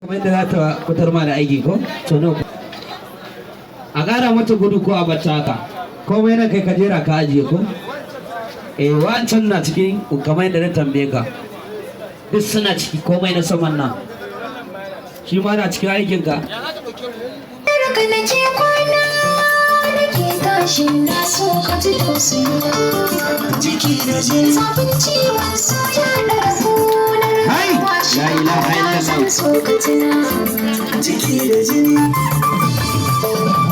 Kuma yadda za ta fitar ma da aiki ko? To no. A ƙara mata gudu ko a bata haka? Komai na kai ka jera ka ajiye ko? Eh, wancan na cikin kamar yadda na tambaye ka. Duk suna ciki, komai na saman nan. Shi ma na cikin aikinka. Raka nake kwana nake tashi, na so ka ji tausayina. Jiki da jini. Zafin ciwon so ya ɗara kunar. Hai! La ilaha illallah. Zan so ka tuna. Jiki da jini.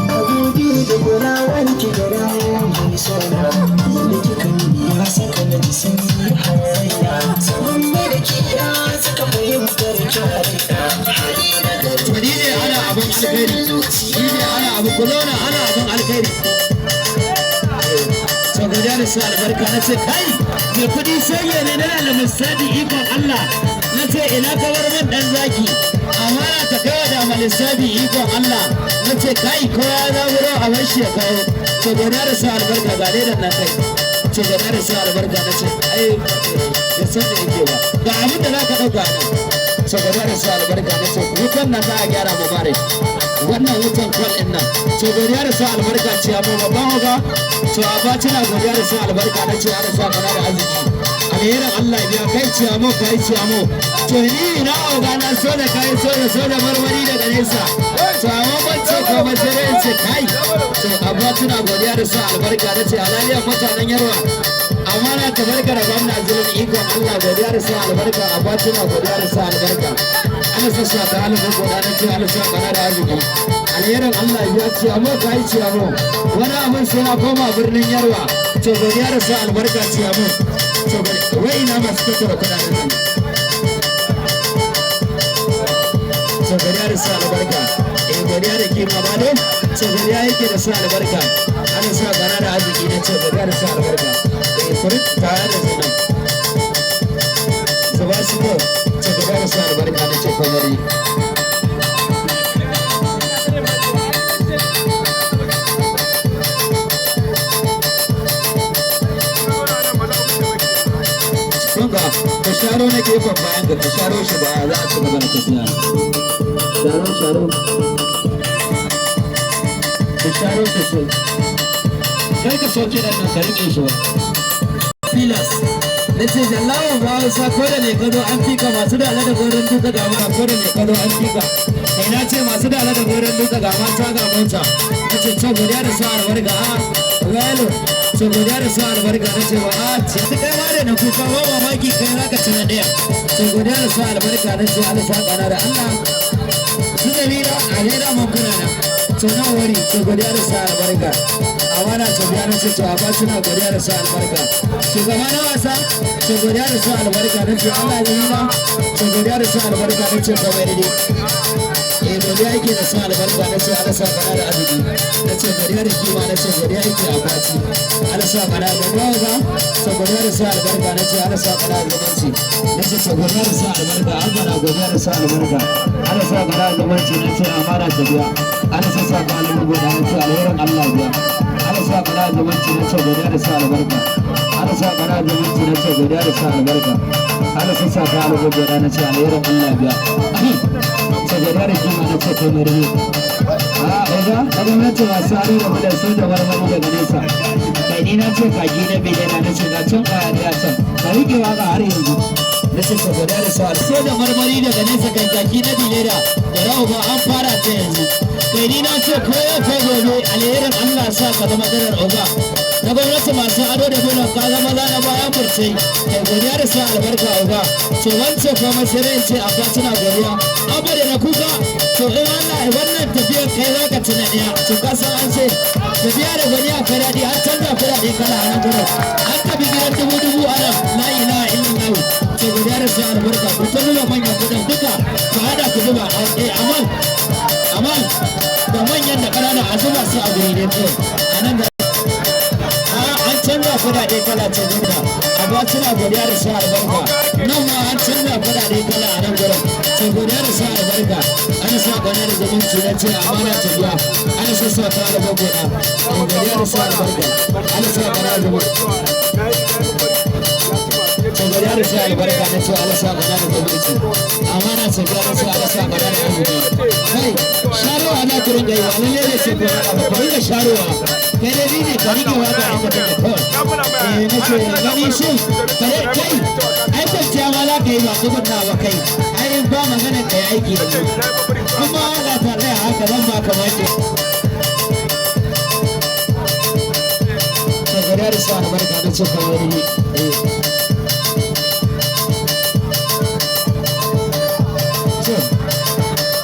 A gode da kulawar ki da mai sona. Da kika yi ya saka na ji sanyi har raina. Zaman mai da ke ya saka fahimtar ki a raina. Hali na gari. Ni ne ana abin alkhairi. Ni ne ana abu, ku zauna, ana abin alkhairi. To, godiya da su albarka. Na ce kai mai kudi shege ne na da misali, ikon Allah. Na ce ina ka bar min dan zaki, amana ta kai wa da malisabi, ikon Allah. Na ce kai, ko ya zaburo a bar shi ya kawo. To, godiya da su albarka, ga dai nan kai. To, godiya da su albarka. Na ce ai ya san da yake ba ga abin da za ka dauka nan. To, godiya da su albarka. Na ce wutan nan za a gyara mu bare wannan wutan kwal din nan. To, godiya da su albarka ce amma babban oga. To, a ba tana godiya da su albarka. Na ce ana sa kana da arziki, alherin Allah biya kai ciyamo, kai ciyamo. To, ni ina oga na so da kai so da so da marmari daga nesa. To, amma ban ce ko ba, sai dai in ce kai. To, abba tana godiya da su albarka. Na ce halaliyar mutanen Yarwa, amma na tabarka da gwamna zulun, ikon Allah. Godiya da su albarka, abba tana godiya da su albarka. Ana sassa ta halin goda. Na ce ana sa kana da arziki, alherin Allah ya ce amma kai ce amo wani abin sai na koma birnin Yarwa. To, godiya da su albarka ce amo. To, wai ina masu tattara kudaden nan? To, godiya da su albarka. Eh, godiya da kima ba ne. To, godiya yake da su albarka. Ana sa bana da arziki. Na ce godiya da su albarka. Eh, furin tare da su nan su ba su ko. To, godiya da su albarka. Na ce kwamari. Kunga, ka sharo na gefen bayan ka, ka sharo shi baya, za a ci gaba da tafiya. Sharo, sharo. Ka sharo sosai. Kai ka sauke ɗan nan, ka riƙe shi ba. Filas. Na ce jallawan ba Hausa, ko da mai gado an fika masu dala da goron duka ga mara, ko da mai gado an fika. Kai, na ce masu dala da goron duka ga mata ga mota. Na ce ce godiya da sa albarka a welo. Ce godiya da sa albarka. Na ce wa a ce kai ma da na kuka ba mamaki, kai za ka ci na ɗaya. Ce godiya da sa albarka. Na ce Allah sa kana da Allah. Su Jamila a lera man kuna nan. To, na wari. To, godiya da sa albarka. Amana ta biya. Na ce to, abba suna godiya da sa albarka. Shugaba na wasa, to, godiya da sa albarka. Na ce Allah Jamila, to, godiya da sa albarka. Na ce komai daidai. Eh, godiya yake da sa albarka. Na ce Allah sa kana da arziki. Na ce godiya da kima. Na ce godiya yake a kwaci. Allah sa kana da bawa. To, godiya da sa albarka. Na ce Allah sa kana da zumunci. Na ce to, godiya da sa albarka. Allah na godiya da sa albarka. Allah sa kana da zumunci. Na ce amana ta biya. Allah sa sa kana da godiya. Na ce alherin Allah biya. Allah sa kana da zumunci. Na ce godiya da sa albarka. Allah sa kana da zumunci. Na ce godiya da sa albarka. Allah sa sa kana da godiya. Na ce alherin Allah biya. Ce godiya da kima. Na ce kai mai a oga na gwamnati masu aro da mu da soja marmari daga nesa. Kai, ni na ce kaki na bidena. Na ce ga can kaya da can ka rike waka har yanzu. Na ce ka godiya da sa'ar soja marmari daga nesa. Kai, kaki na bileda da rawa ba an fara ta yanzu. Kai, ni na ce ko yau ko gobe, alherin Allah sa ka zama darar oga na gwamnati masu ado da bulon ka zama zana bayan burce. Kai, godiya da sa albarka oga. To, wance kuma sai dai in ce abba suna godiya, abba da na kuka. To, in Allah ya wannan tafiyar, kai za ka ci na ɗaya. To, ka san an ce tafiya da gwani a daɗi. An canza kuɗaɗe kala a nan gurin, an tafi gidan dubu dubu a nan. La ilaha illallah. To, godiya da sa albarka. Ku ta zuba manyan kuɗin duka, ku haɗa ku zuba. Eh, amal amal da manyan da ƙanana a zuba su a guri ne kawai a nan da an canza kudade kala. Ce gurda amma suna godiya da su albarka. Nan ma an canza kudade kala a nan gurin. Ce godiya da su albarka. Ana sa godiya da zumunci. Na ce amana ta biya. Ana sa sa ta albarka gona. Godiya da su albarka. Ana sa godiya da zumunci. Ce godiya da sa albarka na ce Allah sa bana da gwamnati. Amana ce biya na ce Allah sa bana da arziki. Kai, sharowa na ku ringa yi wa lalle ne sai ku raka ba, ku ringa sharowa. Kai dai ni ne ka rike waka inda kake kawai. Eh, na ce gani shin, kare kai, ai kwanciya ma za ka yi ba tsugunna ba kai. Ai ba magana ka yi aiki da ni. Kuma ga ta tsaya haka zan ba ka maki. Ta godiya da sa albarka na ce kamar ni. Eh.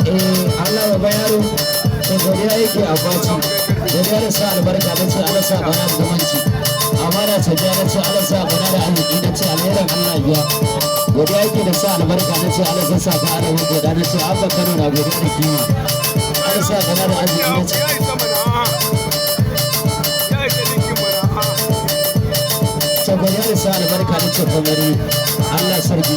Eh, Allah baba yaro, to godiya yake a kwaci. Godiya da sa albarka na ce Allah sa bana da zumunci. Amana ta biya na ce Allah sa bana da arziki na ce alherin Allah biya. Godiya yake da sa albarka na ce Allah sa ka ana goda na ce Abba Kano na godiya da kima. Allah sa bana da arziki na ce ta godiya da sa albarka na ce kamar Allah sarki.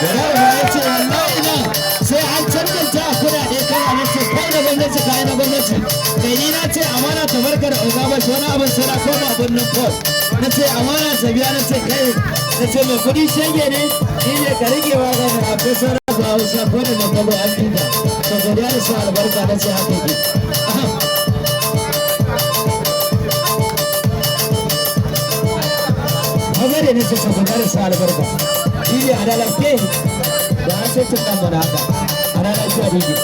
Ya ce wallahi na sai an cancanta a kudade kai a nace kai na gwamnati kai na gwamnati kai ni na ce amana ta barka da oga ba shi wani abin sai na koma birnin port na ce amana ta biya na ce kai na ce mai kudi shege ne ni ne ka rike wa ga akwai sarrafa hausa ko da makalo an fita to godiya da sa albarka na ce haka ke. Magare ne ce godiya da sa albarka shi ne adalar ke da an sai tun mana haka a ranar zuwa diji.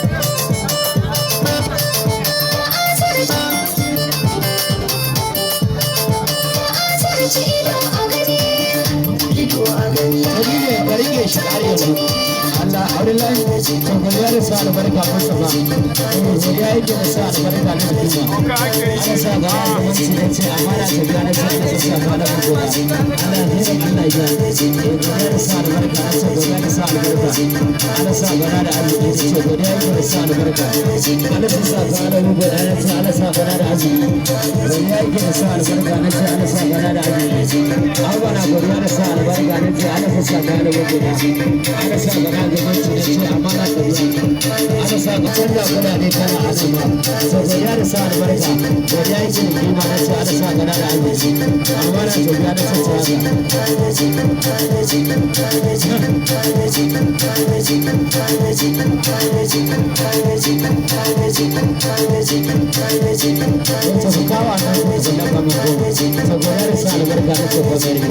Ido a gani. Dalilin ka rike shi har yanzu. Allah Abdullahi to godiya da sa albarka Mustapha. Godiya yake da sa albarka na hukuma. Allah sa ga zumunci na ce amana ta biya na ce Allah sa ga na godiya. Allah ne Allah ya. Godiya da sa albarka na ce godiya da sa albarka. Allah sa ga da arziki na ce godiya yake da sa albarka. Allah sa ga na godiya na ce Allah sa ga da arziki. Godiya yake da sa albarka na ce Allah sa ga da arziki. Abba na godiya da sa albarka na ce Allah sa ga na godiya. Allah sa ga na zumunci na ce amana ta biya. Allah sa ga canza kudade kana azuma. So godiya da sa albarka. Godiya yake da kima na ce Allah sa ga da arziki. Amana ta biya na ce ta haka. Ta su kawo a kan kuma sannan ba mun goma. Ta godiya da sa albarka na ce kwamari.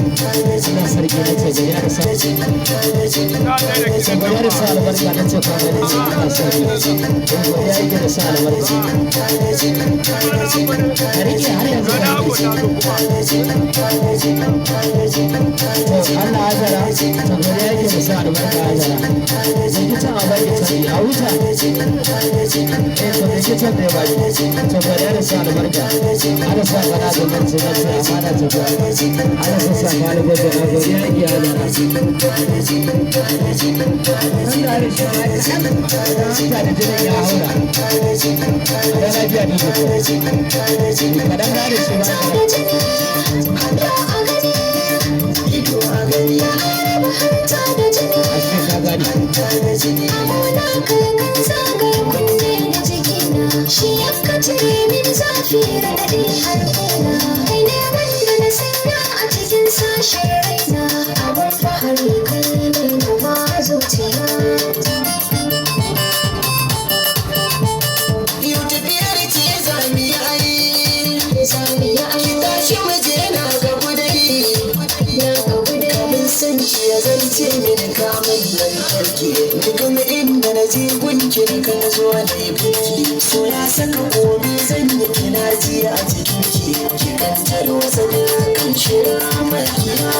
Allah sarki na ce godiya da sa. Ta godiya da sa albarka na ce kwamari. Allah sarki. Godiya yake da sa albarka. Ka rike har yanzu ka rike. To Allah azara, ta godiya yake da sa albarka azara. Mai kicin a baki canji a huta. Eh to mai kicin ne baki. Ta godiya da sa albarka. Allah sa gana zumunci na ce amana ta biya. Allah sa sa galibar da na godiya yake azara. Nan da harshe ma kaɗan. Da hanta da jinin ya haura. A da lafiya ne ko. Kaɗan da harshe ma kaɗan. Ido a gani. Ashe ka gane. Shi ya cire min zafi raɗaɗi har ƙuna. Kai ne wanda na sanya a cikin sashen raina. Abun fahari kai ne na ba zuciya. Yau tafiyar ce zami ai. Zami ya Ki tashi mu je na ga gudai. na ga gudai. Kamin san ki ya zance min kamun lantarki. Duk inda na je gunki na kan zo na yi biki. So ya saka gobe zan yi kina ji a jikinki. Ki kan tarwatsa dukkan shirin makiya.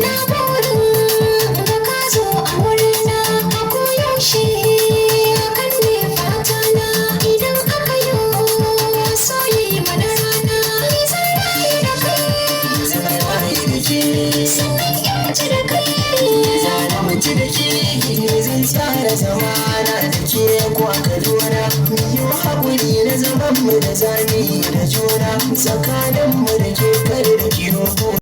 Na burin da ka zo a wurina a koyaushe hakan ne fatana idan aka yi soyi mana da zani da juna tsakaninmu da ke kar da kiyo.